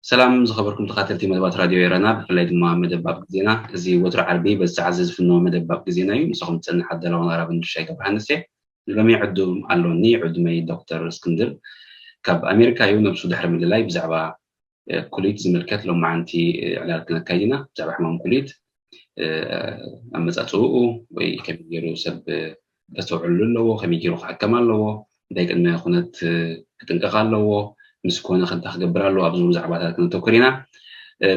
ሰላም ዝኸበርኩም ተኻተልቲ መደባት ራድዮ ኤረና፣ ብፍላይ ድማ መደብ ኣብ ግዜና። እዚ ወትሩ ዓርቢ በዚ ሰዓት እዚ ዝፍኖ መደብ ኣብ ግዜና እዩ። ምሳኹም ዝጸንሕ ኣዳላውን ኣራብን ድርሻይ ገብረሃንስ እየ። ንሎሚ ዕዱም ኣሎኒ። ዕዱመይ ዶክተር እስክንድር ካብ ኣሜሪካ እዩ። ነብሱ ድሕሪ ምልላይ ብዛዕባ ኩሊት ዝምልከት ሎማዓንቲ ዕላል ክነካይድ ኢና። ብዛዕባ ሕማም ኩሊት ኣመፃፅኡ ወይ ከመይ ገይሩ ሰብ ከስተውዕሉ ኣለዎ፣ ከመይ ገይሩ ክሕከም ኣለዎ፣ እንታይ ቅድመ ኩነት ክጥንቀቕ ኣለዎ፣ ምስ ኮነ ከ እንታይ ክገብር ኣለዎ፣ ኣብ ዝብሉ ዛዕባታት ክነተኩር ኢና።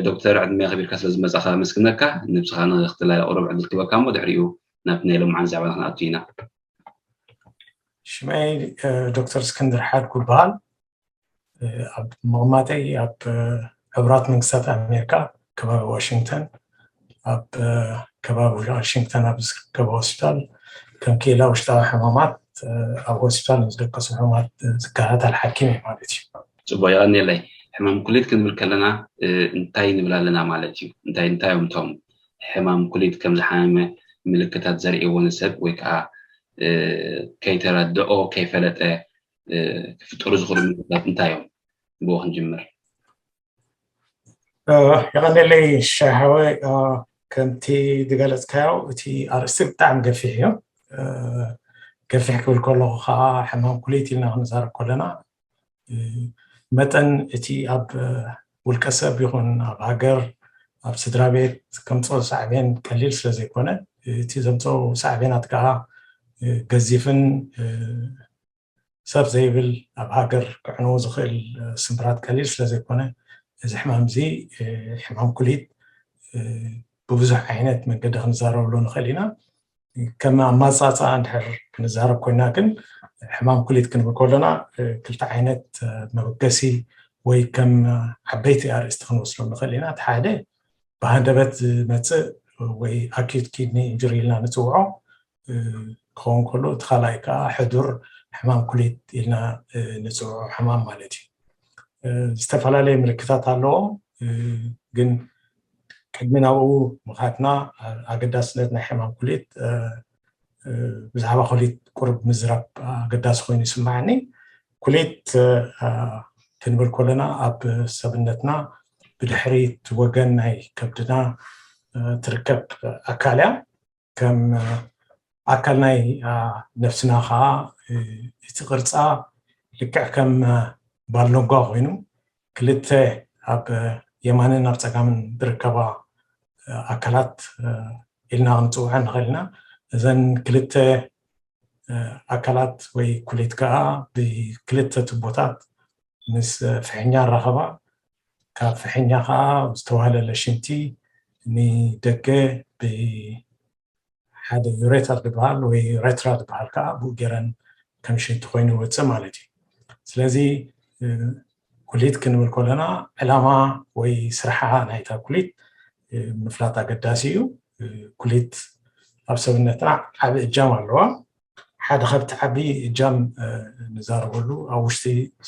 ዶክተር ዕድመ ከቢርካ ስለ ዝመፃኻ ኣመስግነካ። ነብስኻ ንክትላለ ቁሩብ ዕድል ክበካ እሞ ድሕሪኡ ናብ ናይ ሎማዓንቲ ዛዕባና ክንኣቱ ኢና። ሽመይ ዶክተር እስክንድር ሓድጉ ይበሃል። ኣብ ምቕማጠይ ኣብ ሕቡራት መንግስታት ኣሜሪካ ከባቢ ዋሽንግተን ኣብ ከባቢ ዋሽንግተን ኣብ ዝርከበ ሆስፒታል ከም ክኢላ ውሽጣዊ ሕማማት ኣብ ሆስፒታል ንዝደቀሱ ሕማማት ዝከታተል ሓኪም እዩ ማለት እዩ። ፅቡቅ፣ የቐንየለይ። ሕማም ኩሊት ክንብል ከለና እንታይ ንብል ኣለና ማለት እዩ? እንታይ እንታይ እዮም እቶም ሕማም ኩሊት ከም ዝሓመመ ምልክታት ዘርእይዎ ንሰብ ወይ ከዓ ከይተረድኦ ከይፈለጠ ክፍጠሩ ዝኽእሉ ምልክታት እንታይ እዮም? ብኡ ክንጅምር። የቐንየለይ ሻሃወ። ከምቲ ዝገለፅካዮ እቲ ኣርእስቲ ብጣዕሚ ገፊሕ እዩ። ገፊሕ ክብል ከለኹ ከዓ ሕማም ኩሊት ኢልና ክንዛረብ ከለና መጠን እቲ ኣብ ውልቀ ሰብ ይኹን ኣብ ሃገር ኣብ ስድራ ቤት ከምፅኦ ሳዕቤን ቀሊል ስለ ዘይኮነ እቲ ዘምፅኦ ሳዕቤናት ከዓ ገዚፍን ሰብ ዘይብል ኣብ ሃገር ክዕንዎ ዝኽእል ስምብራት ቀሊል ስለ ዘይኮነ እዚ ሕማም እዚ ሕማም ኩሊት ብብዙሕ ዓይነት መንገዲ ክንዛረበሉ ንኽእል ኢና። ከም ኣማፃፃ እንድሕር ክንዛረብ ኮይና ግን ሕማም ኩሊት ክንብል ከለና ክልተ ዓይነት መበገሲ ወይ ከም ዓበይቲ ኣርእስቲ ክንወስዶም ንኽእል ኢና። እቲ ሓደ ብሃንደበት ዝመፅእ ወይ ኣኪዩት ኪድኒ ኢንጁሪ ኢልና ንፅውዖ ክኸውን ከሎ እቲ ካልኣይ ከዓ ሕዱር ሕማም ኩሊት ኢልና ንፅውዖ ሕማም ማለት እዩ። ዝተፈላለዩ ምልክታት ኣለዎም ግን ቅድሚ ናብኡ ምኻትና ኣገዳስነት ናይ ሕማም ኩሊት ብዛዕባ ኩሊት ቁርብ ምዝራብ ኣገዳሲ ኮይኑ ይስምዓኒ። ኩሊት ክንብል ከለና ኣብ ሰብነትና ብድሕሪት ወገን ናይ ከብድና ትርከብ ኣካል እያ። ከም ኣካል ናይ ነፍስና ከዓ እቲ ቅርፃ ልክዕ ከም ባሎንጓ ኮይኑ ክልተ ኣብ የማንን ኣብ ፀጋምን ዝርከባ ኣካላት ኢልና ክንፅውዐ ንኽእል ኢና። እዘን ክልተ ኣካላት ወይ ኩሊት ከዓ ብክልተ ቱቦታት ምስ ፍሕኛ ራኸባ፣ ካብ ፍሕኛ ከዓ ዝተዋህለለ ሽንቲ ንደገ ብሓደ ዩሬተር ዝበሃል ወይ ዩሬትራ ዝበሃል ከዓ ብኡ ገይረን ከም ሽንቲ ኮይኑ ይወፅእ ማለት እዩ። ስለዚ ኩሊት ክንብል ከለና ዕላማ ወይ ስርሓ ናይታ ኩሊት ምፍላጥ ኣገዳሲ እዩ። ኩሊት ኣብ ሰብነትና ዓቢ እጃም ኣለዋ። ሓደ ካብቲ ዓቢ እጃም ንዛረበሉ ኣብ ውሽጢ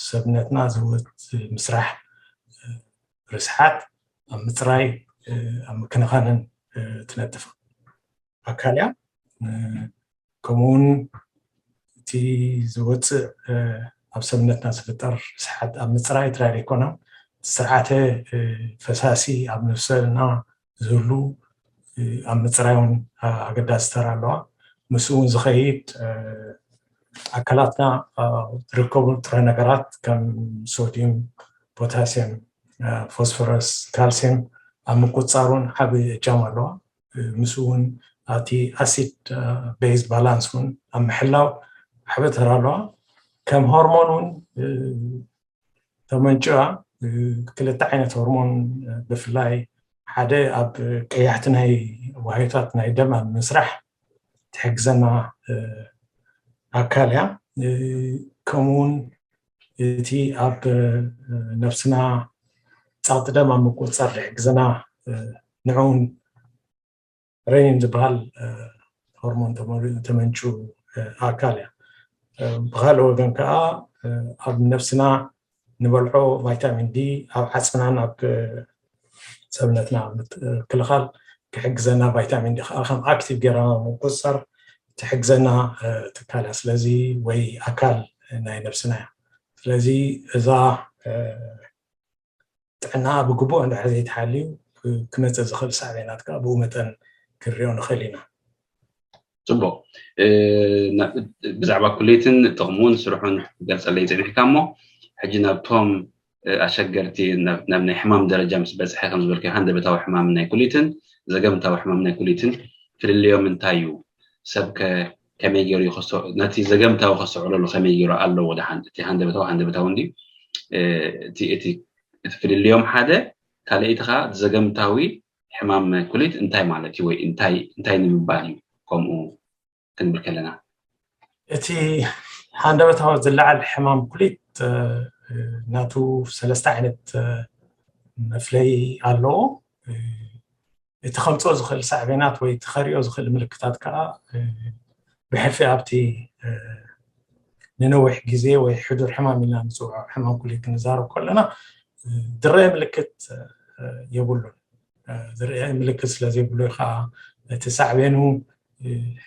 ሰብነትና ዝህወት ምስራሕ ርስሓት ኣብ ምፅራይ ኣብ ምክንኻንን ትነጥፍ ኣካል እያ። ከምኡውን እቲ ዝወፅእ ኣብ ሰብነትና ዝፍጠር ርስሓት ኣብ ምፅራይ ጥራይ ዘይኮነ ስርዓተ ፈሳሲ ኣብ ነፍሰና ዝህሉ ኣብ ምፅራይ እውን ኣገዳሲ ተራ ኣለዋ። ምስኡ እውን ዝኸይድ ኣካላትና ዝርከቡ ጥረ ነገራት ከም ሶድዩም፣ ፖታሲየም፣ ፎስፈረስ፣ ካልሲየም ኣብ ምቁፅፃር እውን ዓብዪ እጃም ኣለዋ። ምስኡ እውን ኣብቲ ኣሲድ ቤዝ ባላንስ እውን ኣብ ምሕላው ዓቢ ተራ ኣለዋ። ከም ሆርሞን እውን ተመንጭዋ ክልተ ዓይነት ሆርሞን ብፍላይ ሓደ ኣብ ቀያሕቲ ናይ ዋህዮታት ናይ ደም ኣብ ምስራሕ ትሕግዘና ኣካል እያ። ከምኡውን እቲ ኣብ ነፍስና ጸቕጢ ደም ኣብ ምቁፅፃር ዝሕግዘና ንዕውን ሬኒን ዝበሃል ሆርሞን ተመንጩ ኣካል እያ። ብካልእ ወገን ከዓ ኣብ ነፍስና ንበልዖ ቫይታሚን ዲ ኣብ ዓፅምናን ኣብ ሰብነትና ምክልኻል ክሕግዘና፣ ቫይታሚን ዲ ከዓ ከም ኣክቲቭ ገይራ ምቁፅፃር ትሕግዘና ትካል እያ። ስለዚ ወይ ኣካል ናይ ነፍስና እያ። ስለዚ እዛ ጥዕና ብግቡእ እንድሕር ዘይተሓልዩ ክመፀ ዝኽእል ሳዕቤናት ከዓ ብኡ መጠን ክንሪኦ ንኽእል ኢና። ፅቡቅ። ብዛዕባ ኩሌትን ጥቕሙን ስርሑን ገልፀለይ ፅኒሕካ እሞ፣ ሕጂ ናብቶም ኣሸገርቲ ናብ ናይ ሕማም ደረጃ ምስ በፅሐ ከም ዝበልካ ሃንደበታዊ ሕማም ናይ ኩሊትን ዘገምታዊ ሕማም ናይ ኩሊትን ፍልልዮም እንታይ እዩ? ሰብ ከመይ ገይሩ ነቲ ዘገምታዊ ከስተውዕለሉ ከመይ ገይሩ ኣለዎ? ደሓን እቲ ሃንደበታዊ ሃንደበታዊ እንዲ እቲ ፍልልዮም ሓደ፣ ካልኣይቲ ከዓ ዘገምታዊ ሕማም ኩሊት እንታይ ማለት እዩ ወይ እንታይ እንታይ ንምባል እዩ? ከምኡ ክንብል ከለና እቲ ሃንደበታዊ ዝለዓል ሕማም ኩሊት ናቱ ሰለስተ ዓይነት መፍለይ ኣለዎ። እቲ ከምፅኦ ዝኽእል ሳዕቤናት ወይ እቲ ከሪኦ ዝኽእል ምልክታት ከዓ ብሕልፊ ኣብቲ ንነዊሕ ግዜ ወይ ሕዱር ሕማም ኢልና ንፅውዖ ሕማም ኩሊት ክንዛረብ ከለና ዝረአ ምልክት የብሉን። ዝረአ ምልክት ስለዘይብሉ ከዓ እቲ ሳዕቤኑ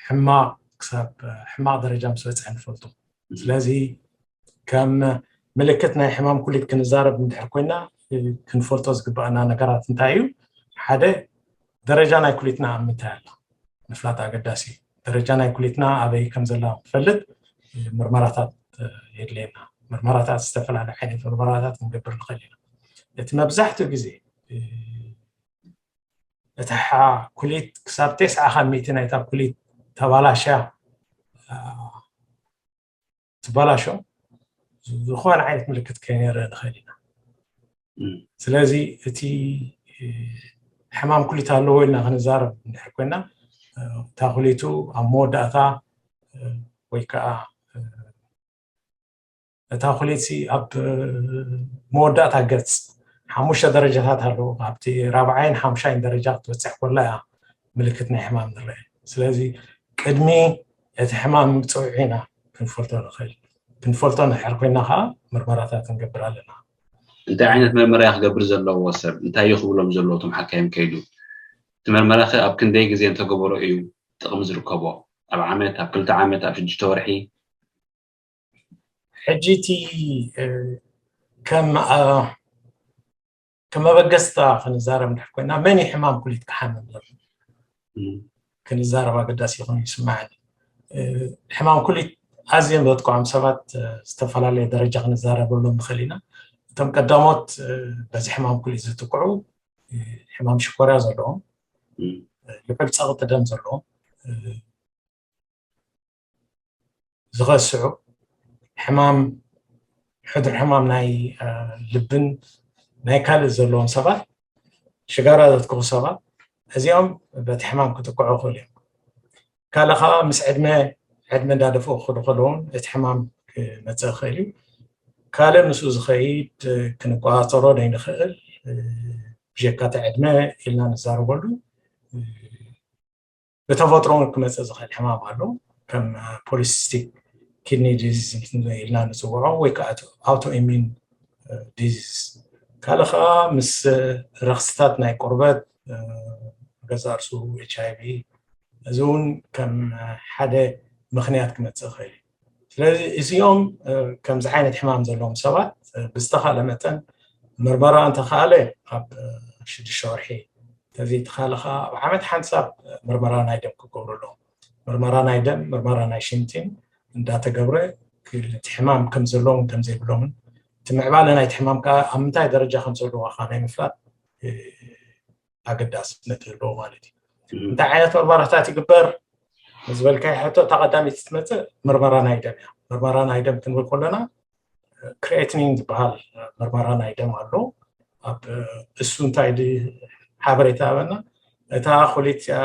ሕማቕ ክሳብ ሕማቕ ደረጃ ምስ በፅሐ ንፈልጦ። ስለዚ ከም ምልክት ናይ ሕማም ኩሊት ክንዛረብ እንድሕር ኮይና ክንፈልጦ ዝግባኣና ነገራት እንታይ እዩ? ሓደ ደረጃ ናይ ኩሊትና ኣብ ምንታይ ኣላ ምፍላጥ ኣገዳሲ እዩ። ደረጃ ናይ ኩሊትና ኣበይ ከም ዘላ ንፈልጥ ምርመራታት የድልየና። ምርመራታት ዝተፈላለዩ ዓይነት ምርመራታት ክንገብር ንኽእል ኢና። እቲ መብዛሕትኡ ግዜ እቲ ኩሊት ክሳብ ተስዓ ካብ ሚእቲ ናይታ ኩሊት ተባላሽያ ትባላሾ ዝኾነ ዓይነት ምልክት ከይንርኢ ንኽእል ኢና። ስለዚ እቲ ሕማም ኩሊት ኣለዎ ኢልና ክንዛረብ እንድሕር ኮይና እታ ኩሊቱ ኣብ መወዳእታ ወይ ከዓ እታ ኩሊት ኣብ መወዳእታ ገፅ ሓሙሽተ ደረጃታት ኣለዎ። ኣብቲ ራብዓይን ሓሙሻይን ደረጃ ክትበፅሕ ከላ እያ ምልክት ናይ ሕማም ንረአ። ስለዚ ቅድሚ እቲ ሕማም ምፅውዒና ክንፈልጦ ንኽእል። ክንፈልጦ ንድሕር ኮይና ከዓ ምርመራታት ክንገብር ኣለና። እንታይ ዓይነት መርመራ ክገብር ዘለዎ ሰብ እንታይ እዩ ክብሎም ዘለዎ እቶም ሓካይም ከይዱ? እቲ መርመራ ከ ኣብ ክንደይ ግዜ እንተገበሮ እዩ ጥቕሚ ዝርከቦ? ኣብ ዓመት፣ ኣብ ክልተ ዓመት፣ ኣብ ሽዱሽተ ወርሒ? ሕጂ እቲ ከም ከም መበገስታ ክንዛረብ እንድሕር ኮይና መን እዩ ሕማም ኩሊት ክሓምም ዘሎ ክንዛረብ ኣገዳሲ ይኹን ይስማዓኒ። ሕማም ኩሊት ኣዝዮም ዘጥቅዖም ሰባት ዝተፈላለየ ደረጃ ክንዛረበሎም ንኽእል ኢና። እቶም ቀዳሞት በዚ ሕማም ኩሊት ዝጥቅዑ ሕማም ሽኮርያ ዘለዎም፣ ልዑል ፀቕጢ ደም ዘለዎም፣ ዝኸስዑ፣ ሕማም ሕዱር ሕማም ናይ ልብን ናይ ካልእ ዘለዎም ሰባት፣ ሽጋራ ዘትክኹ ሰባት እዚኦም በቲ ሕማም ክጥቅዑ ይኽእሉ እዮም። ካልእ ከዓ ምስ ዕድመ ዕድመ እንዳደፍኡ ክኽዱ ከለውን እቲ ሕማም ክመፅእ ይኽእል እዩ። ካልእ ምስኡ ዝኸይድ ክንቆፃፀሮ ዘይንኽእል ብጀካ እቲ ዕድመ ኢልና ንዛረበሉ ብተፈጥሮ ክመፅእ ዝኽእል ሕማም ኣሎ። ከም ፖሊሲስቲክ ኪድኒ ዲዚዝ ኢልና ንፅውዖ ወይ ከዓ ኣውቶ ኢሚን ዲዚዝ። ካልእ ከዓ ምስ ረኽስታት ናይ ቆርበት፣ ገዛ እርሱ፣ ኤች ኣይ ቪ፣ እዚ እውን ከም ሓደ ምኽንያት ክመፅእ ይኽእል እዩ። ስለዚ እዚኦም ከምዚ ዓይነት ሕማም ዘለዎም ሰባት ብዝተኻለ መጠን ምርመራ እንተኻለ ኣብ ሽዱሽተ ወርሒ ተዘይተኻለ ከዓ ኣብ ዓመት ሓንሳብ ምርመራ ናይ ደም ክገብሩ ኣለዎም። ምርመራ ናይ ደም፣ ምርመራ ናይ ሽንቲን እንዳተገብረ እቲ ሕማም ከም ዘለዎም ከም ዘይብሎምን እቲ ምዕባለ ናይቲ ሕማም ከዓ ኣብ ምንታይ ደረጃ ከም ዘለዋ ከዓ ናይ ምፍላጥ ኣገዳስነት ዘለዎ ማለት እዩ። እንታይ ዓይነት ምርመራታት ይግበር ዝበልካዮ ሕቶ፣ እታ ቀዳመይቲ ትመፅእ ምርመራ ናይ ደም እያ። ምርመራ ናይ ደም ክንብል ከለና ክሪኤትኒን ዝበሃል ምርመራ ናይ ደም ኣሎ። ኣብ እሱ እንታይ ሓበሬታ ሃበና። እታ ኩሊት እዚኣ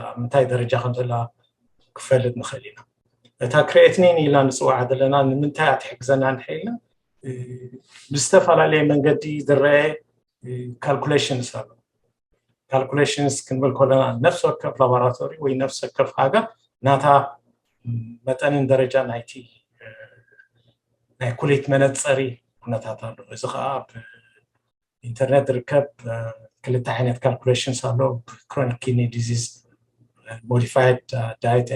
ኣብ ምንታይ ደረጃ ከም ዘላ ክፈልጥ ንኽእል ኢና። እታ ክሬትኒን ኢልና ንፅውዓ ዘለና ንምንታይ እያ ትሕግዘና እንድሕር ኢልና፣ ብዝተፈላለየ መንገዲ ዝረአ ካልኩሌሽንስ ኣሎ። ካልኩሌሽንስ ክንብል ከለና ነፍሲ ወከፍ ላቦራቶሪ ወይ ነፍሲ ወከፍ ሃገር ናታ መጠንን ደረጃ ናይቲ ናይ ኩሊት መነፀሪ ኩነታት ኣሎ። እዚ ከዓ ኣብ ኢንተርኔት ዝርከብ ክልተ ዓይነት ካልኩሌሽንስ ኣሎ። ክሮኒክ ኪድኒ ዲዚዝ፣ ሞዲፋይድ ዳየት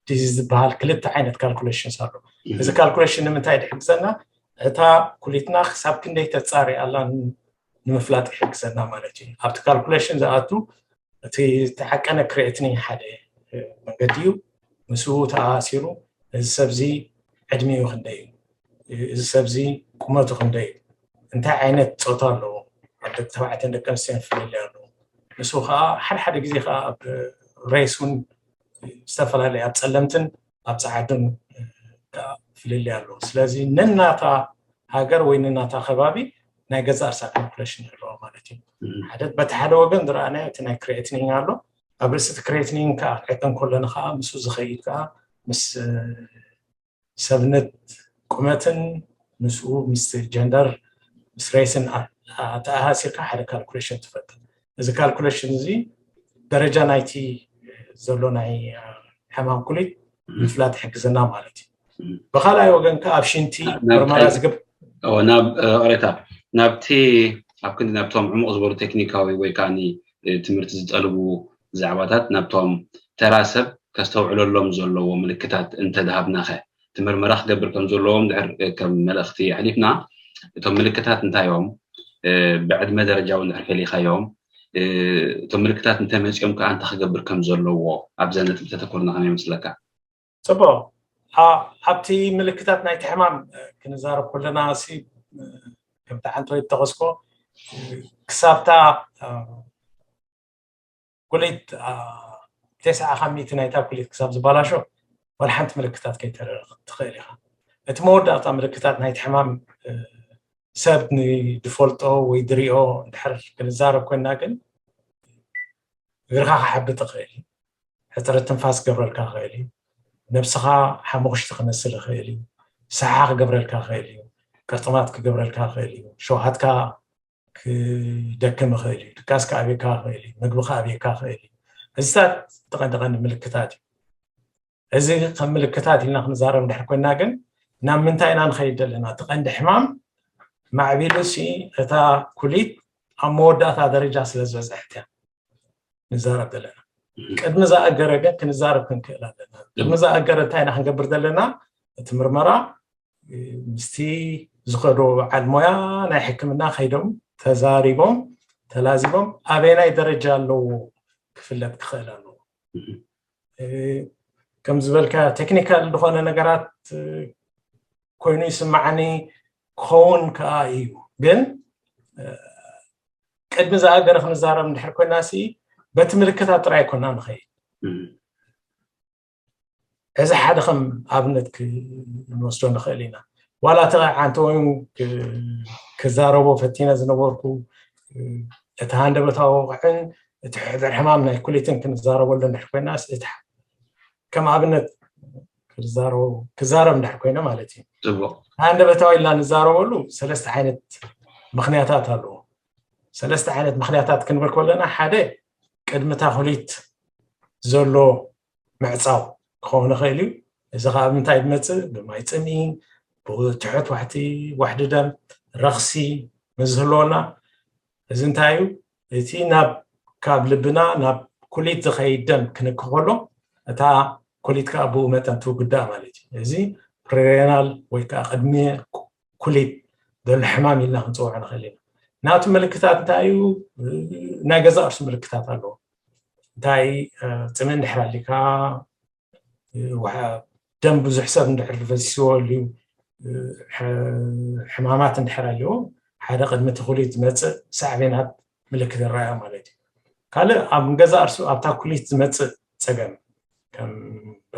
ዲዚዝ ዝበሃል ክልተ ዓይነት ካልኩሌሽንስ ኣሎ። እዚ ካልኩሌሽን ንምንታይ ይሕግዘና? እታ ኩሊትና ክሳብ ክንደይ ተፃሪ ኣላ ንምፍላጥ ይሕግዘና ማለት እዩ። ኣብቲ ካልኩሌሽን ዝኣቱ እቲ ተዓቀነ ክሬትኒን ሓደ መንገዲ እዩ። ምስኡ ተኣሳሲሩ እዚ ሰብዚ ዕድሚኡ ክንደይ እዩ፣ እዚ ሰብዚ ቁመቱ ክንደይ እዩ፣ እንታይ ዓይነት ፆታ ኣለዎ፣ ኣብ ደቂ ተባዕትዮን ደቂ ኣንስትዮን ፍልልይ ኣለዎ። ንሱ ከዓ ሓደ ሓደ ግዜ ከዓ ኣብ ሬስ እውን ዝተፈላለየ ኣብ ፀለምትን ኣብ ፀዓዱን ከዓ ፍልልይ ኣለዎ። ስለዚ ነናታ ሃገር ወይ ነናታ ከባቢ ናይ ገዛ እርሳ ካልኩሌሽን ኣለዎ ማለት እዩ። ሓደ በቲ ሓደ ወገን ዝረኣናዮ እቲ ናይ ክሬትኒን ኣሎ። ኣብ ርእሲ እቲ ክሬትኒን ከዓ ክዕቀን ከሎና ከዓ ምስኡ ዝኸይድ ከዓ ምስ ሰብነት ቁመትን ምስኡ ምስ ጀንደር ምስ ሬስን ተኣሳሲርካ ሓደ ካልኩሌሽን ትፈጥር። እዚ ካልኩሌሽን እዚ ደረጃ ናይቲ ዘሎ ናይ ሕማም ኩሊት ምፍላጥ ይሕግዘና ማለት እዩ። ብካልኣይ ወገን ከዓ ኣብ ሽንቲ ምርመራ ዝግብ ናብ ቅሬታ ናብቲ ኣብ ክንዲ ናብቶም ዕሙቕ ዝበሉ ቴክኒካዊ ወይ ከዓ ትምህርቲ ዝጠልቡ ዛዕባታት ናብቶም ተራ ሰብ ከስተውዕለሎም ዘለዎ ምልክታት እንተድሃብናኸ እቲ ምርመራ ክገብር ከም ዘለዎም ድሕር ከም መልእኽቲ ኣሕሊፍና እቶም ምልክታት እንታይ እዮም ብዕድመ ደረጃ እውን ድሕር ፈሊኻዮም እቶም ምልክታት እንተመፂኦም ከዓ እንታይ ክገብር ከም ዘለዎ ኣብዛ ነጥቢ ተተኮርና ከመይ ይመስለካ? ፅቡቅ። ኣብቲ ምልክታት ናይቲ ሕማም ክንዛረብ ከለና ሲ ከምቲ ሓንቲ ወይ ተኸስኮ ክሳብታ ጉሊት ተስዓ ካብ ሚእቲ ናይታ ጉሊት ክሳብ ዝበላሾ ዋላ ሓንቲ ምልክታት ከይተረእ ትኽእል ኢኻ። እቲ መወዳእታ ምልክታት ናይቲ ሕማም ሰብ ንድፈልጦ ወይ ድሪኦ እንድሕር ክንዛረብ ኮይና ግን እግርኻ ክሓብጥ ይኽእል እዩ። ሕፅረት ትንፋስ ክገብረልካ ይኽእል እዩ። ነብስኻ ሓሙኽሽቲ ክመስል ይኽእል እዩ። ሰሓ ክገብረልካ ይኽእል እዩ። ቅርጥማት ክገብረልካ ይኽእል እዩ። ሸውሃትካ ክደክም ይኽእል እዩ። ድቃስ ክኣብየካ ይኽእል እዩ። ምግቢ ክኣብየካ ይኽእል እዩ። እዚታት ተቐንዲ ቀንዲ ምልክታት እዩ። እዚ ከም ምልክታት ኢልና ክንዛረብ እንድሕር ኮይና ግን ናብ ምንታይ ኢና ንኸይድ ዘለና? እቲ ቀንዲ ሕማም ማዕቢሉ ሲ እታ ኩሊት ኣብ መወዳእታ ደረጃ ስለ ዝበፅሐት እያ ንዛረብ ዘለና። ቅድሚ ዝኣገረ ግን ክንዛረብ ክንክእል ኣለና። ቅድሚ ዝኣገረ እንታይ ኢና ክንገብር ዘለና? እቲ ምርመራ ምስቲ ዝኸዶ በዓል ሞያ ናይ ሕክምና ከይዶም ተዛሪቦም ተላዚቦም ኣበየናይ ደረጃ ኣለዎ ክፍለጥ ክኽእል ኣለዎ። ከም ዝበልካ ቴክኒካል ዝኾነ ነገራት ኮይኑ ይስማዓኒ ክኸውን ከዓ እዩ። ግን ቅድሚ ዝኣገረ ክንዛረብ እንድሕር ኮይና ሲ በቲ ምልክታት ጥራይ ኮና ንኸይድ። እዚ ሓደ ከም ኣብነት ክንወስዶ ንኽእል ኢና። ዋላ እቲ ዓንተ ወይም ክዛረቦ ፈቲነ ዝነበርኩ እቲ ሃንደበታዊ ወቕዕን እቲ ሕድር ሕማም ናይ ኩሊትን ክንዛረበሉ እንድሕር ኮይና እቲ ከም ኣብነት ክዛረብ እንድሕር ኮይነ ማለት እዩ። ፅቡቅ። ሃንደበታዊ ኢልና ንዛረበሉ ሰለስተ ዓይነት ምኽንያታት ኣለዎ። ሰለስተ ዓይነት ምኽንያታት ክንብል ከለና ሓደ ቅድሚ ታኹሊት ዘሎ ምዕፃው ክኸውን ይኽእል እዩ። እዚ ከዓ ብምንታይ ዝመፅእ? ብማይ ፅምኢ፣ ብትሑት ዋሕቲ ዋሕዲ ደም፣ ረኽሲ ምስ ዝህልወና እዚ እንታይ እዩ? እቲ ናብ ካብ ልብና ናብ ኩሊት ዝኸይድ ደም ክንክ ከሎ እታ ኩሊት ከዓ ብኡ መጠን ትውግዳእ ማለት እዩ። እዚ ፕሪሬናል ወይ ከዓ ቅድሚ ኩሊት ዘሎ ሕማም ኢልና ክንፅውዖ ንኽእል ኢና። ናቱ ምልክታት እንታይ እዩ? ናይ ገዛ እርሱ ምልክታት ኣለዎ። እንታይ ፅምኢ እንድሕር ኣሊካ ደም ብዙሕ ሰብ እንድሕር ፈሲስዎ ኣልዩ ሕማማት እንድሕር ኣልዎ ሓደ ቅድሚ እቲ ኩሊት ዝመፅእ ሳዕቤናት ምልክት ይረኣያ ማለት እዩ። ካልእ ኣብ ገዛ እርሱ ኣብታ ኩሊት ዝመፅእ ፀገም ከም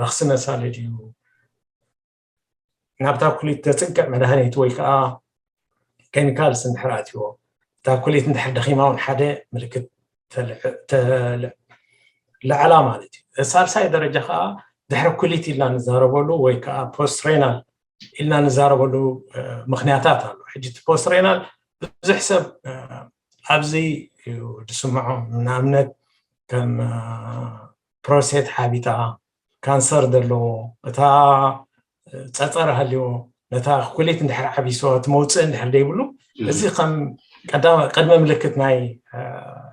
ረኽሲ መሳሊ ድዩ ናብታ ኩሊት ዘፅግዕ መድሃኒት ወይ ከዓ ኬሚካልስ እንድሕር ኣትዎ እታ ኩሊት እንድሕር ደኺማ እውን ሓደ ምልክት ተልዕላ ማለት እዩ። ሳልሳይ ደረጃ ከዓ ድሕሪ ኩሊት ኢልና ንዛረበሉ ወይ ከዓ ፖስትሬናል ኢልና ንዛረበሉ ምክንያታት ኣሎ። ሕጂ እቲ ፖስትሬናል ብዙሕ ሰብ ኣብዚ እዩ ዝስምዖ። ንኣብነት ከም ፕሮስቴት ሓቢጣ፣ ካንሰር ዘለዎ፣ እታ ፀፀር ሃልዎ፣ ነታ ኩሊት እንድሕር ዓቢስዋ እቲ መውፅእ እንድሕር ዘይብሉ፣ እዚ ከም ቅድመ ምልክት ናይ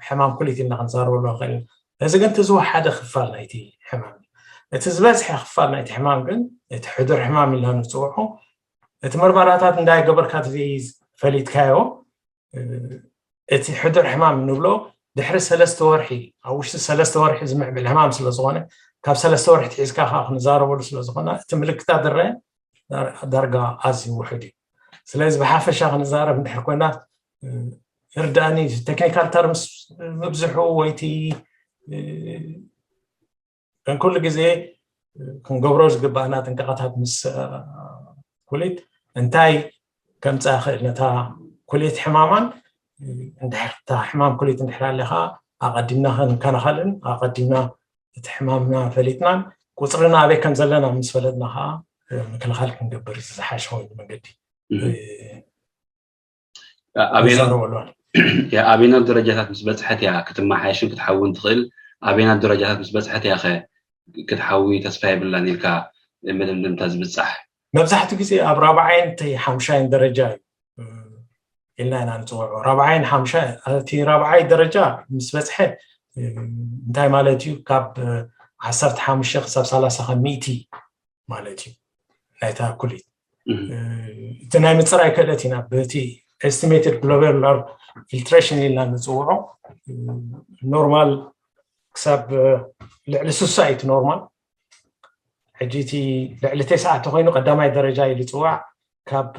ሕማም ኩሊት ኢልና ክንዛረበሉ ንኽእል። እዚ ግን እቲ ዝወሓደ ክፋል ናይቲ ሕማም እዩ። እቲ ዝበዝሐ ክፋል ናይቲ ሕማም ግን እቲ ሕዱር ሕማም ኢልና ንፅውዖ፣ እቲ ምርመራታት እንዳይገበርካ ፈሊጥካዮ፣ እቲ ሕዱር ሕማም እንብሎ ድሕሪ ሰለስተ ወርሒ፣ ኣብ ውሽጢ ሰለስተ ወርሒ ዝምዕብል ሕማም ስለዝኾነ፣ ካብ ሰለስተ ወርሒ ትሒዝካ ከዓ ክንዛረበሉ ስለዝኾነ፣ እቲ ምልክታት ዝረአ ዳርጋ ኣዝዩ ውሑድ እዩ። ስለዚ ብሓፈሻ ክንዛረብ እንድሕር ኮይና፣ እርዳእኒ፣ ቴክኒካል ተርምስ ምብዝሑ ወይቲ ከም ኩሉ ግዜ ክንገብሮ ዝግባእና ጥንቃቐታት ምስ ኩሊት እንታይ ከምፅኣ ክእል፣ ነታ ኩሊት ሕማማን እንድሕር እታ ሕማም ኩሊት እንድሕር ኣለካ ኣቐዲምና ክንከናኸልን ኣቐዲምና እቲ ሕማምና ፈሊጥናን ቁፅርና ኣበይ ከም ዘለና ምስ ፈለጥና ከዓ ምክልኻል ክንገብር ዝሓሸ ኮይኑ መንገዲ ኣበይናት ደረጃታት ምስ በፅሐት እያ ክትመሓየሽን ክትሓውን ትኽእል? ኣበይናት ደረጃታት ምስ በፅሐት እያ ክትሓዊ ተስፋ የብላን ኢልካ መደምደምታ ዝብፃሕ? መብዛሕትኡ ግዜ ኣብ ራብዓይን ሓምሻይን ደረጃ እዩ ኢልና ኢና ንፅውዖ። ራብዓይን ሓምሻይ፣ እቲ ራብዓይ ደረጃ ምስ በፅሐ እንታይ ማለት እዩ? ካብ ዓሰርተ ሓሙሽተ ክሳብ ሰላሳ ካብ ሚእቲ ማለት እዩ ናይታ ኩሊት። እቲ ናይ ምፅራይ ክእለት ኢና በቲ ኤስቲሜትድ ግሎበላር ፊልትሬሽን ኢልና ንፅውዖ። ኖርማል ክሳብ ልዕሊ ስሳ እዩ እቲ ኖርማል። ሕጂ እቲ ልዕሊ ተስዓ ተኮይኑ ቀዳማይ ደረጃ እዩ ዝፅዋዕ። ካብ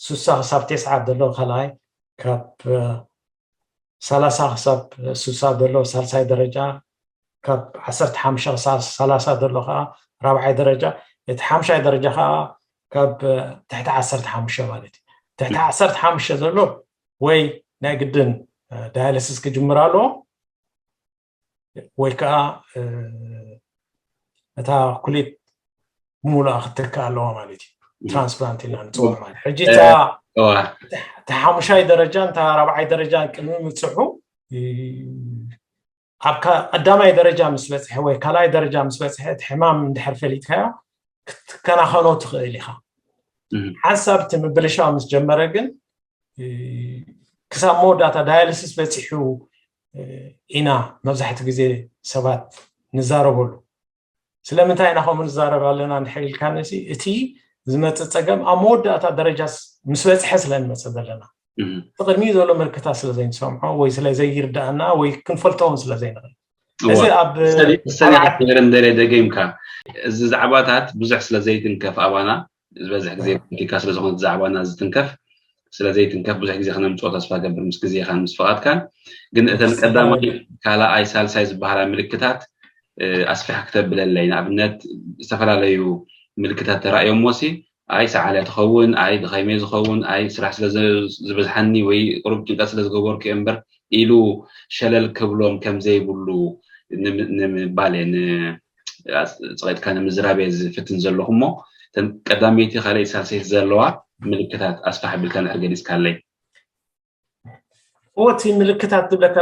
ስሳ ክሳብ ተስዓ ዘሎ ካልኣይ፣ ካብ ሰላሳ ክሳብ ስሳ ዘሎ ሳልሳይ ደረጃ፣ ካብ ዓሰርተ ሓሙሽተ ክሳብ ሰላሳ ዘሎ ከዓ ራብዓይ ደረጃ፣ እቲ ሓምሻይ ደረጃ ከዓ ካብ ትሕቲ ዓሰርተ ሓሙሽተ ማለት እዩ። ትሕቲ ዓሰርተ ሓሙሽተ ዘሎ ወይ ናይ ግድን ዳያሊሲስ ክጅምር ኣለዎ ወይ ከዓ እታ ኩሊት ብምሉኣ ክትተካ ኣለዋ ማለት እዩ። ትራንስፕላንት ኢልና ንፅውዕ ማለት ሕጂ እታ ሓሙሻይ ደረጃ እንታ ራብዓይ ደረጃ ቅድሚ ምብፅሑ ኣብ ቀዳማይ ደረጃ ምስ በፅሐ ወይ ካልኣይ ደረጃ ምስ በፅሐ እቲ ሕማም እንድሕር ፈሊጥካዮ ክትከናኸኖ ትኽእል ኢኻ። ሓንሳብ እቲ ምብልሻው ምስ ጀመረ ግን ክሳብ መወዳእታ ዳያሊሲስ በፂሑ ኢና መብዛሕትኡ ግዜ ሰባት ንዛረበሉ። ስለምንታይ ኢና ከምኡ ንዛረብ ኣለና እንድሕር ኢልካኒ፣ እቲ ዝመፅእ ፀገም ኣብ መወዳእታ ደረጃ ምስ በፅሐ ስለ ንመፅእ ዘለና፣ እቲ ቅድሚኡ ዘሎ ምልክታት ስለ ዘይንሰምዖ ወይ ስለ ዘይርዳእና ወይ ክንፈልጦ እውን ስለ ዘይንኽእል። እዚ ኣብ ሰኒካ ክብር እንደለ ደገምካ፣ እዚ ዛዕባታት ብዙሕ ስለ ዘይትንከፍ ኣባና፣ ዝበዝሕ ግዜ ፖለቲካ ስለ ዝኾነ ዛዕባና ዝትንከፍ፣ ስለ ዘይትንከፍ ብዙሕ ግዜ ክነምፅኦ ተስፋ ገብር ምስ ግዜኻን ምስ ፍቓድካን። ግን እተን ቀዳማይ ካልኣይ ሳልሳይ ዝበሃላ ምልክታት ኣስፍሕ ክተብለለይ፣ ንኣብነት ዝተፈላለዩ ምልክታት ተራእዮሞ ሲ ኣይ ሰዓለ ትኸውን፣ ኣይ ድኸሜ ዝኸውን፣ ኣይ ስራሕ ስለ ዝበዝሓኒ ወይ ቁሩብ ጭንቀት ስለ ዝገበርኩ እምበር ኢሉ ሸለል ክብሎም ከም ዘይብሉ ንምባል እየ፣ ጸቂጥካ ንምዝራብ እየ ዝፍትን ዘለኹ። እሞ እተን ቀዳመይቲ ካልኣይቲ ሳልሰይቲ ዘለዋ ምልክታት ኣስፋሕ ኣቢልካ እንድሕር ገሊጽካለይ። እቲ ምልክታት ዝብለካ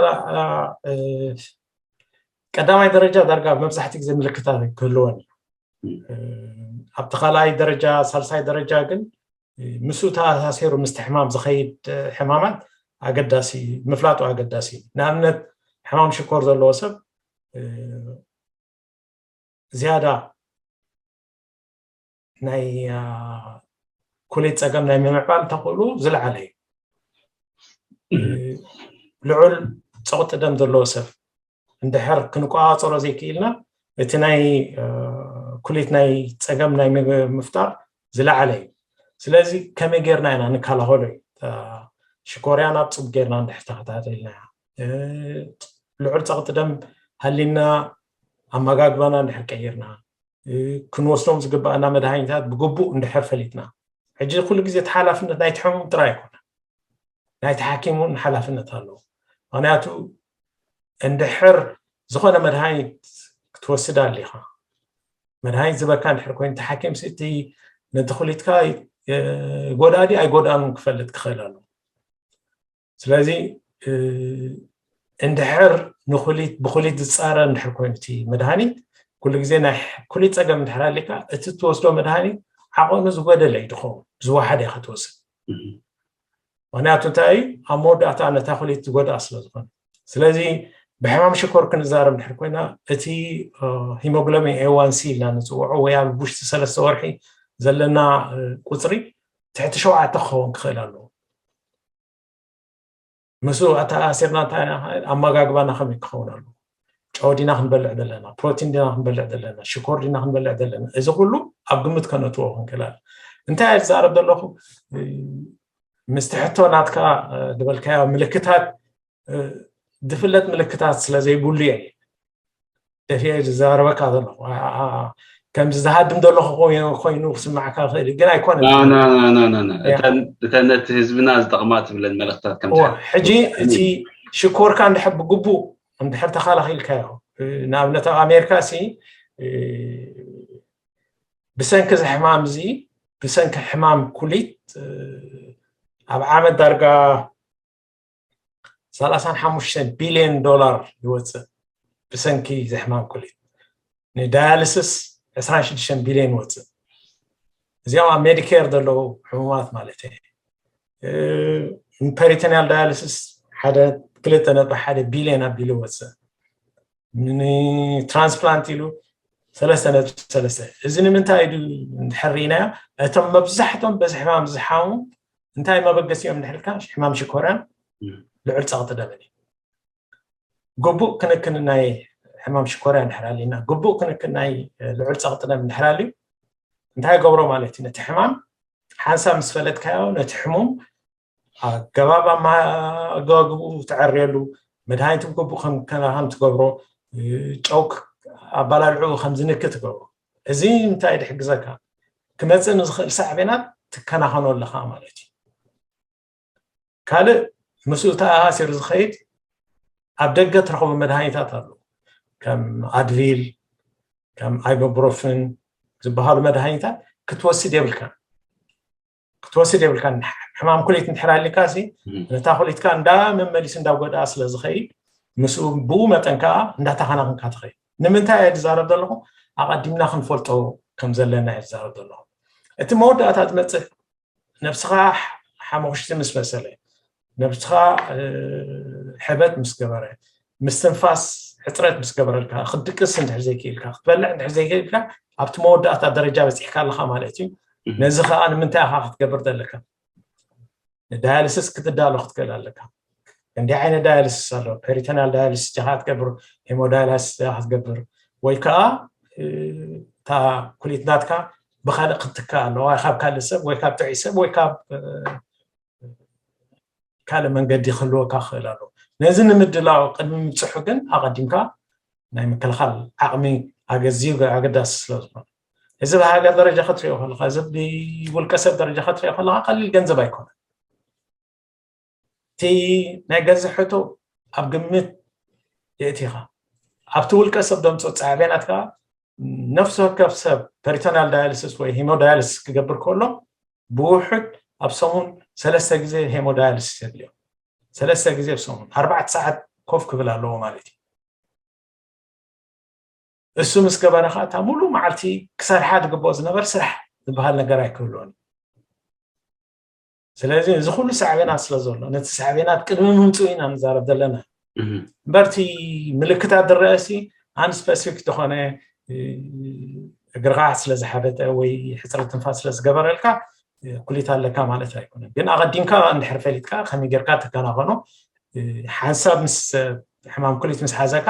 ቀዳማይ ደረጃ ዳርጋ መብዛሕትኡ ግዜ ምልክታት ክህልወን እዩ። ኣብቲ ካልኣይ ደረጃ ሳልሳይ ደረጃ ግን ምስኡ ተኣሳሲሩ ምስቲ ሕማም ዝኸይድ ሕማማት ኣገዳሲ ምፍላጡ ኣገዳሲ እዩ። ንኣብነት ሕማም ሽኮር ዘለዎ ሰብ ዝያዳ ናይ ኮሌጅ ፀገም ናይ ምምዕባል ተኽእሎ ዝለዓለ እዩ። ልዑል ፀቕጢ ደም ዘለዎ ሰብ እንድሕር ክንቆፃፀሮ ዘይክኢልና እቲ ናይ ኩሌት ናይ ፀገም ናይ ምፍጣር ዝለዓለ እዩ። ስለዚ ከመይ ጌርና ኢና ንከላኸሎ እዩ። ሽኮርያ ናብ ፅቡቅ ጌርና እንድሕር ተኸታተልና፣ ልዑል ፀቕጢ ደም ሃሊና ኣመጋግባና እንድሕር ቀይርና፣ ክንወስዶም ዝግባኣና መድሃኒታት ብግቡእ እንድሕር ፈሊጥና፣ ሕጂ ኩሉ ግዜ እቲ ሓላፍነት ናይቲ ሕሙም ጥራይ ኣይኮነ። ናይቲ ሓኪም እውን ሓላፍነት ኣለዎ። ምክንያቱ እንድሕር ዝኾነ መድሃኒት ክትወስድ ኣሊኻ፣ መድሃኒት ዝበካ እንድሕር ኮይኑ፣ እቲ ሓኪም ሲ እቲ ነቲ ኩሊትካ ጎድኣ ድዩ ኣይጎድኣን ክፈልጥ ክኽእል ኣሎ። ስለዚ እንድሕር ንኩሊት ብኩሊት ዝፃረ እንድሕር ኮይኑ እቲ መድሃኒት፣ ኩሉ ግዜ ናይ ኩሊት ፀገም እንድሕር ኣሊካ፣ እቲ ትወስዶ መድሃኒት ዓቐኑ ዝጎደለ እዩ ዝኸውን፣ ዝወሓደ ኢኻ ትወስድ። ምክንያቱ እንታይ እዩ? ኣብ መወዳእታ ነታ ኩሊት ዝጎድኣ ስለ ዝኾነ። ስለዚ ብሕማም ሽኮር ክንዛረብ እንድሕር ኮይና፣ እቲ ሂሞግሎቢን ኤዋን ሲ ኢልና ንፅውዖ ወይ ኣብ ውሽጢ ሰለስተ ወርሒ ዘለና ቁፅሪ ትሕቲ ሸውዓተ ክኸውን ክኽእል ኣለዎ። ምስኡ ኣተኣሳሲርና እንታይ ኣመጋግባና ከመይ ክኸውን ኣለዎ? ጨው ዲና ክንበልዕ ዘለና? ፕሮቲን ዲና ክንበልዕ ዘለና? ሽኮር ዲና ክንበልዕ ዘለና? እዚ ኩሉ ኣብ ግምት ከነትዎ ክንክእል ኣለና። እንታይ እየ ዝዛረብ ዘለኹ? ምስቲ ሕቶ ናትካ ዝበልካዮ ምልክታት፣ ዝፍለጥ ምልክታት ስለ ዘይብሉ እየ ደፊአ ዝዛረበካ ዘለኹ። ከምዚ ዝሃድም ዘለኹ ኮይኑ ክስማዕካ ይኽእል እዩ፣ ግን ኣይኮነን። እተን ነቲ ህዝብና ዝጠቕማ ትብለን መልእኽታት ከም ሕጂ እቲ ሽኮርካ እንድሕር ብግቡእ እንድሕር ተኻላኺልካዮ፣ ንኣብነት ኣብ ኣሜሪካ ሲ ብሰንኪ እዚ ሕማም እዚ፣ ብሰንኪ ሕማም ኩሊት ኣብ ዓመት ዳርጋ ሰላሳን ሓሙሽተን ቢልዮን ዶላር ይወፅእ። ብሰንኪ እዚ ሕማም ኩሊት ንዳያልስስ ዕስራን ሽዱሽተን ቢልዮን ይወፅእ። እዚኦም ኣብ ሜዲኬር ዘለዉ ሕሙማት ማለት እዩ። ፐሪቶኒያል ዳያልስስ ሓደ ክልተ ነጥቢ ሓደ ቢልዮን ኣቢሉ ይወፅእ። ንትራንስፕላንት ኢሉ ሰለስተ ነጥቢ ሰለስተ። እዚ ንምንታይ እዩ እንድሕር ርኢናዮ፣ እቶም መብዛሕቶም በዚ ሕማም ዝሓሙ እንታይ መበገሲኦም እንድሕር ኢልካ፣ ሕማም ሽኮርያን ልዑል ፀቕጢ ደምን እዩ። ግቡእ ክንክን ናይ ሕማም ሽኮርያ እንድሕር ኣሊና፣ ግቡእ ክንክን ናይ ልዑል ፀቕጢ ደም እንድሕር ኣልዩ፣ እንታይ ገብሮ ማለት እዩ? ነቲ ሕማም ሓንሳብ ምስ ፈለጥካዮ፣ ነቲ ሕሙም ኣገባብ ኣመጋግብኡ ትዕርየሉ፣ መድሃኒት ብግቡእ ከም ከም ትገብሮ፣ ጨው ኣባላልዕኡ ከም ዝንኪ ትገብሮ። እዚ እንታይ ድሕግዘካ? ክመፅእ ንዝኽእል ሳዕቤናት ትከናኸኖ ኣለኻ ማለት እዩ። ካልእ ምስኡ ተኣሳሲሩ ዝኸይድ ኣብ ደገ ትረኽቦ መድሃኒታት ኣለዉ። ከም ኣድቪል፣ ከም ኣይቦብሮፍን ዝበሃሉ መድሃኒታት ክትወስድ የብልካ ክትወስድ የብልካ። ሕማም ኩሊት እንድሕር ኣሊካ ሲ ነታ ኩሊትካ እንዳ መመሊሱ እንዳ ጎድኣ ስለ ዝኸይድ፣ ምስኡ ብኡ መጠን ከዓ እንዳተኸናኸንካ ትኸይድ። ንምንታይ እየ ዝዛረብ ዘለኹ? ኣቐዲምና ክንፈልጦ ከም ዘለና እየ ዝዛረብ ዘለኹ። እቲ መወዳእታ ዝመፅእ ነብስኻ ሓመኹሽቲ ምስ መሰለ፣ ነብስኻ ሕበት ምስ ገበረ፣ ምስትንፋስ ሕፅረት ምስ ገበረልካ፣ ክትድቅስ እንድሕር ዘይክኢልካ፣ ክትበልዕ እንድሕር ዘይክኢልካ፣ ኣብቲ መወዳእታ ደረጃ በፂሕካ ኣለኻ ማለት እዩ። ነዚ ከዓ ንምንታይ ኢኻ ክትገብር ዘለካ? ንዳያልስስ ክትዳሎ ክትክእል ኣለካ። እንዲህ ዓይነት ዳያልስስ ኣሎ። ፔሪቶኒያል ዳያልስስ ጃኻ ትገብር፣ ሄሞዳያላስ ጃኻ ትገብር፣ ወይ ከዓ እታ ኩሊት ናትካ ብካልእ ክትትካ ኣለዋ፣ ካብ ካልእ ሰብ ወይ ካብ ጥዑይ ሰብ ወይ ካብ ካልእ መንገዲ ክህልወካ ክኽእል ኣለዎ። ነዚ ንምድላው ቅድሚ ምብፅሑ ግን ኣቐዲምካ ናይ ምክልኻል ዓቕሚ ኣገዝዩ ኣገዳሲ ስለ ዝኾነ፣ እዚ ብሃገር ደረጃ ክትሪኦ ከለካ፣ እዚ ብውልቀ ሰብ ደረጃ ክትሪኦ ከለካ ቀሊል ገንዘብ ኣይኮነን። እቲ ናይ ገንዘብ ሕቶ ኣብ ግምት የእቲኻ፣ ኣብቲ ውልቀ ሰብ ደምፅኦ ፃዕቤናት ከዓ ነፍሲ ወከፍ ሰብ ፐሪቶናል ዳያሊሲስ ወይ ሄሞዳያሊሲስ ክገብር ከሎ ብውሑድ ኣብ ሰሙን ሰለስተ ግዜ ሄሞዳያሊሲስ የድልዮ። ሰለስተ ግዜ ኣብ ሰሙን ኣርባዕተ ሰዓት ኮፍ ክብል ኣለዎ ማለት እዩ። እሱ ምስ ገበረ ከዓ እታ ሙሉእ መዓልቲ ክሰርሓ ዝግብኦ ዝነበር ስራሕ ዝበሃል ነገር ኣይክህልዎን። ስለዚ እዚ ኩሉ ሳዕቤናት ስለ ዘሎ ነቲ ሳዕቤናት ቅድሚ ምምፅኡ ኢና ንዛረብ ዘለና። እምበር እቲ ምልክታት ዝረአ ሲ ኣን ስፐሲፊክ ዝኾነ እግርኻ ስለ ዝሓበጠ ወይ ሕፅረት ትንፋስ ስለ ዝገበረልካ ኩሊት ኣለካ ማለት ኣይኮነን። ግን ኣቐዲምካ እንድሕር ፈሊጥካ ከመይ ጌርካ ትከናኸኖ፣ ሓንሳብ ምስ ሕማም ኩሊት ምስ ሓዘካ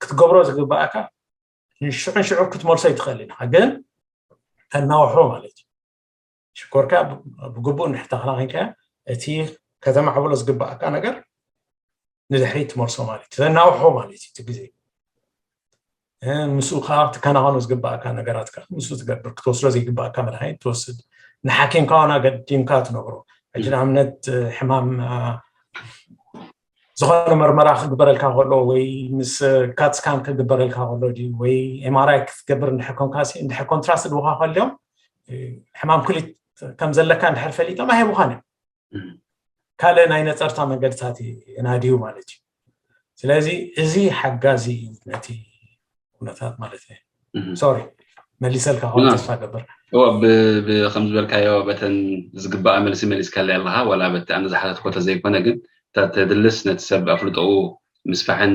ክትገብሮ ዝግባኣካ ሽዑን ሽዑ ክትመልሶ ይትኽእል ኢና፣ ግን ተናውሖ ማለት እዩ። ሽኮርካ ብግቡእ እንድሕር ተኸናኺንካ እቲ ከተማዕብሎ ዝግባኣካ ነገር ንድሕሪት ትመልሶ ማለት እዩ። ተናውሖ ማለት እዩ። እቲ ግዜ ምስኡ ከዓ ትከናኸኖ ዝግባኣካ ነገራት ከዓ ምስኡ ትገብር፣ ክትወስዶ ዘይግባኣካ መድሃኒት ትወስድ፣ ንሓኪምካ ዋና ገዲምካ ትነግሮ። ሕጂ ንኣብነት ሕማም ዝኾነ መርመራ ክግበረልካ ከሎ ወይ ምስ ካትስካን ክግበረልካ ከሎ ድዩ ወይ ኤምኣርኣይ ክትገብር እንድሕር ኮንካ እንድሕር ኮንትራስት ድውካ ከልዮም ሕማም ኩሊት ከም ዘለካ እንድሕር ፈሊጦም ኣይህቡኻን እዮም። ካልእ ናይ ነፀርታ መንገድታት የናድዩ ማለት እዩ። ስለዚ እዚ ሓጋዚ እዩ ነቲ ኩነታት ማለት እዩ። ሶሪ መሊሰልካ ከሆነ ተስፋ ገብር። ከም ዝበልካዮ በተን ዝግባእ መልሲ መሊስካለይ ኣለካ፣ ዋላ በቲ ኣነ ዝሓተትኮ ተዘይኮነ ግን ተድልስ ነቲ ሰብ ኣፍልጦኡ ምስፋሕን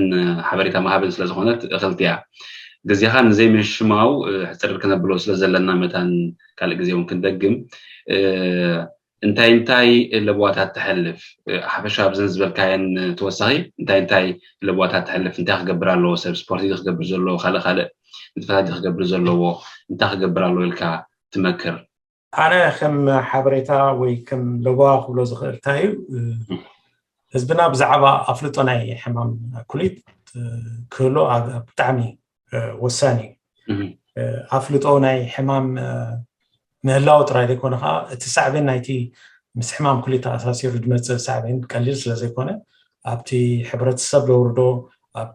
ሓበሬታ መሃብን ስለዝኮነት እክልቲ እያ። ግዜካ ንዘይምሽማው ሕፅር ክነብሎ ስለዘለና መታን ካልእ ግዜ እውን ክንደግም እንታይ እንታይ ለበዋታት ተሕልፍ ሓፈሻ ኣብዘን ዝበልካየን ተወሳኺ እንታይ እንታይ ለበዋታት ተሕልፍ እንታይ ክገብር ኣለዎ ሰብ ስፖርት ክገብር ዘለዎ ካልእ ካልእ ንጥፈታት ክገብር ዘለዎ እንታይ ክገብር ኣለዎ ኢልካ ትመክር? ኣነ ከም ሓበሬታ ወይ ከም ለበዋ ክብሎ ዝኽእል እንታይ እዩ ህዝብና ብዛዕባ ኣፍልጦ ናይ ሕማም ኩሊት ክህሎ ብጣዕሚ ወሳኒ እዩ። ኣፍልጦ ናይ ሕማም ምህላው ጥራይ ዘይኮነ ከዓ እቲ ሳዕቤን ናይቲ ምስ ሕማም ኩሊት ተኣሳሲሩ ዝመፅእ ሳዕቤን ቀሊል ስለዘይኮነ ኣብቲ ሕብረተሰብ ዘውርዶ ኣብ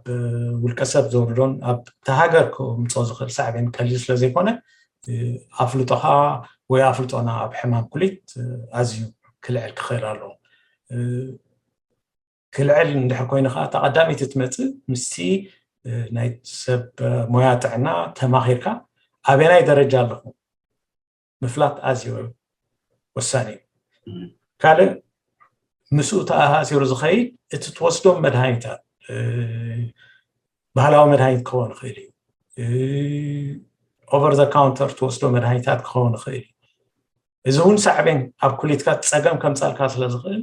ውልቀሰብ ዘውርዶን ኣብቲ ሃገር ክምፅኦ ዝኽእል ሳዕቤን ቀሊል ስለዘይኮነ ኣፍልጦኻ ወይ ኣፍልጦና ኣብ ሕማም ኩሊት ኣዝዩ ክልዕል ክኽእል ኣለዎ። ክልዕል እንድሕር ኮይኑ ከዓ እታ ቀዳመይቲ ትመፅእ ምስቲ ናይ ሰብ ሞያ ጥዕና ተማኺርካ ኣበናይ ደረጃ ኣለኹ ምፍላጥ ኣዝዩ ወሳኒ እዩ። ካልእ ምስኡ ተኣሳሲሩ ዝኸይድ እቲ ትወስዶም መድሃኒታት ባህላዊ መድሃኒት ክኸውን ይኽእል እዩ። ኦቨር ዘ ካውንተር ትወስዶ መድሃኒታት ክኸውን ይኽእል እዩ። እዚ እውን ሳዕቤን ኣብ ኩሊትካ ፀገም ከምፃልካ ስለ ዝኽእል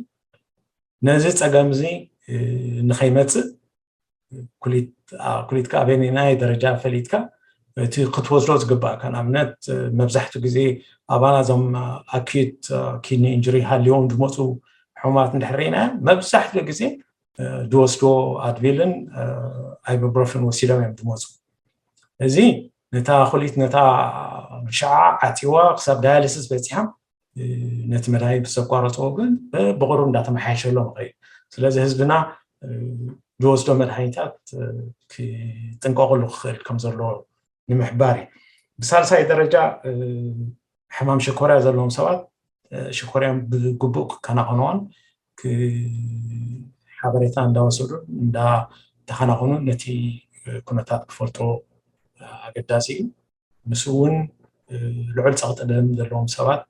ነዚ ፀገም እዚ ንኸይመፅእ ኩሊትካ ኣበየናይ ደረጃ ፈሊጥካ እቲ ክትወስዶ ዝግባእካ ንኣብነት መብዛሕትኡ ግዜ ኣባና እዞም ኣኪዩት ኪድኒ ኢንጁሪ ሃልዮም ዝመፁ ሕሙማት እንድሕር ርኢና መብዛሕትኡ ግዜ ዝወስዶ ኣድቪልን ኣይቡፕሮፈን ወሲዶም እዮም ዝመፁ። እዚ ነታ ኩሊት ነታ ሽዓ ዓፂዋ ክሳብ ዳያሊሲስ በፂሓ ነቲ መድሃኒት ብዘቋረፅዎ ግን ብቕሩብ እንዳተመሓየሸሎም ይኸይድ። ስለዚ ህዝብና ዝወስዶ መድሃኒታት ክጥንቀቕሉ ክኽእል ከም ዘለዎ ንምሕባር እዩ። ብሳልሳይ ደረጃ ሕማም ሽኮርያ ዘለዎም ሰባት ሽኮርያም ብግቡእ ክከናኸንዎን ሓበሬታ እንዳወሰዱ እንዳተኸናኸኑ ነቲ ኩነታት ክፈልጦ ኣገዳሲ እዩ። ምስ እውን ልዑል ፀቕጢ ደም ዘለዎም ሰባት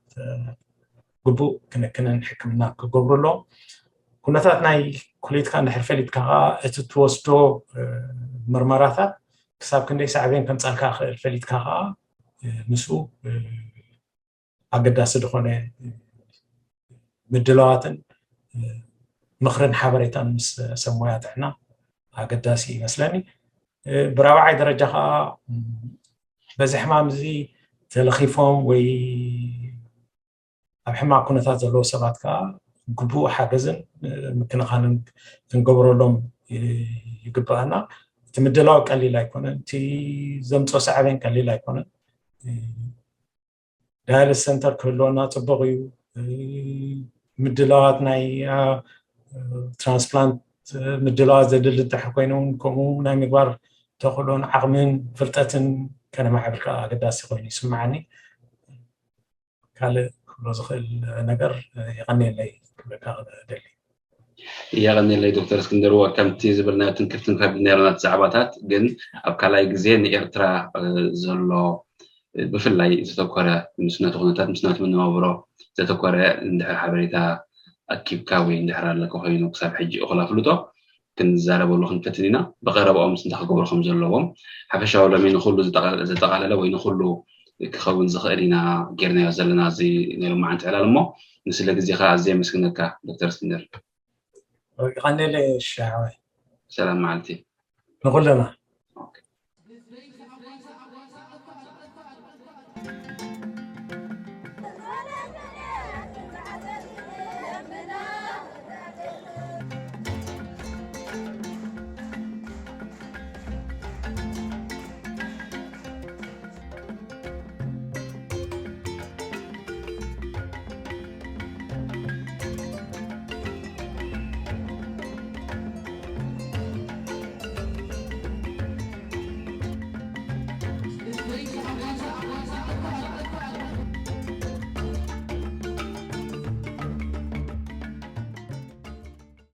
ግቡእ ክንክንን ሕክምና ክገብሩ ኣለዎም። ኩነታት ናይ ኩሌትካ እንድሕር ፈሊጥካ ከዓ እቲ ትወስዶ ምርመራታት ክሳብ ክንደይ ሳዕቤን ከምፃልካ ክእል ፈሊጥካ ከዓ ምስኡ ኣገዳሲ ዝኾነ ምድላዋትን ምኽርን ሓበሬታን ምስ ሰብ ሞያ ጥዕና ኣገዳሲ ይመስለኒ። ብራብዓይ ደረጃ ከዓ በዚ ሕማም እዚ ተለኺፎም ወይ ኣብ ሕማቅ ኩነታት ዘለዉ ሰባት ከዓ ግቡእ ሓገዝን ምክንኻንን ክንገብረሎም ይግባኣና። እቲ ምድላው ቀሊል ኣይኮነን፣ እቲ ዘምፅኦ ሳዕቤን ቀሊል ኣይኮነን። ዳያልስ ሰንተር ክህልወና ፅቡቅ እዩ። ምድላዋት ናይ ትራንስፕላንት ምድላዋት ዘድሊ እንድሕር ኮይኑ እውን ከምኡ ናይ ምግባር ተኽእሎን ዓቕምን ፍልጠትን ከነማዕብል ከዓ ኣገዳሲ ኮይኑ ይስምዓኒ። ካልእ ክብሎ ዝኽእል ነገር የቐንየለይ ክብለካ ደሊ። የቐንየለይ ዶክተር እስክንድር። ከምቲ ዝብልናዮ ትንክፍትን ከቢድ ነይሮናት ዛዕባታት ግን ኣብ ካልኣይ ግዜ ንኤርትራ ዘሎ ብፍላይ ዝተኮረ ምስ ነቲ ኩነታት ምስ ናቲ መነባብሮ ዘተኮረ እንድሕር ሓበሬታ ኣኪብካ ወይ እንድሕር ኣለካ ኮይኑ ክሳብ ሕጂ እኹል ኣፍልጦ ክንዛረበሉ ክንፈትን ኢና። ብቐረባኦም እንታይ ክገብሩ ከም ዘለዎም ሓፈሻዊ ሎሚ ንኹሉ ዘጠቓለለ ወይ ንኹሉ ክኸውን ዝኽእል ኢና ጌርናዮ ዘለና እዚ ናይ ሎማዓንቲ ዕላል እሞ ንስለ ግዜኻ ኣዝየ የመስግነካ ዶክተር እስክንድር። ይቐንየለይ ሻዕወይ። ሰላም መዓልቲ። ንኹልና።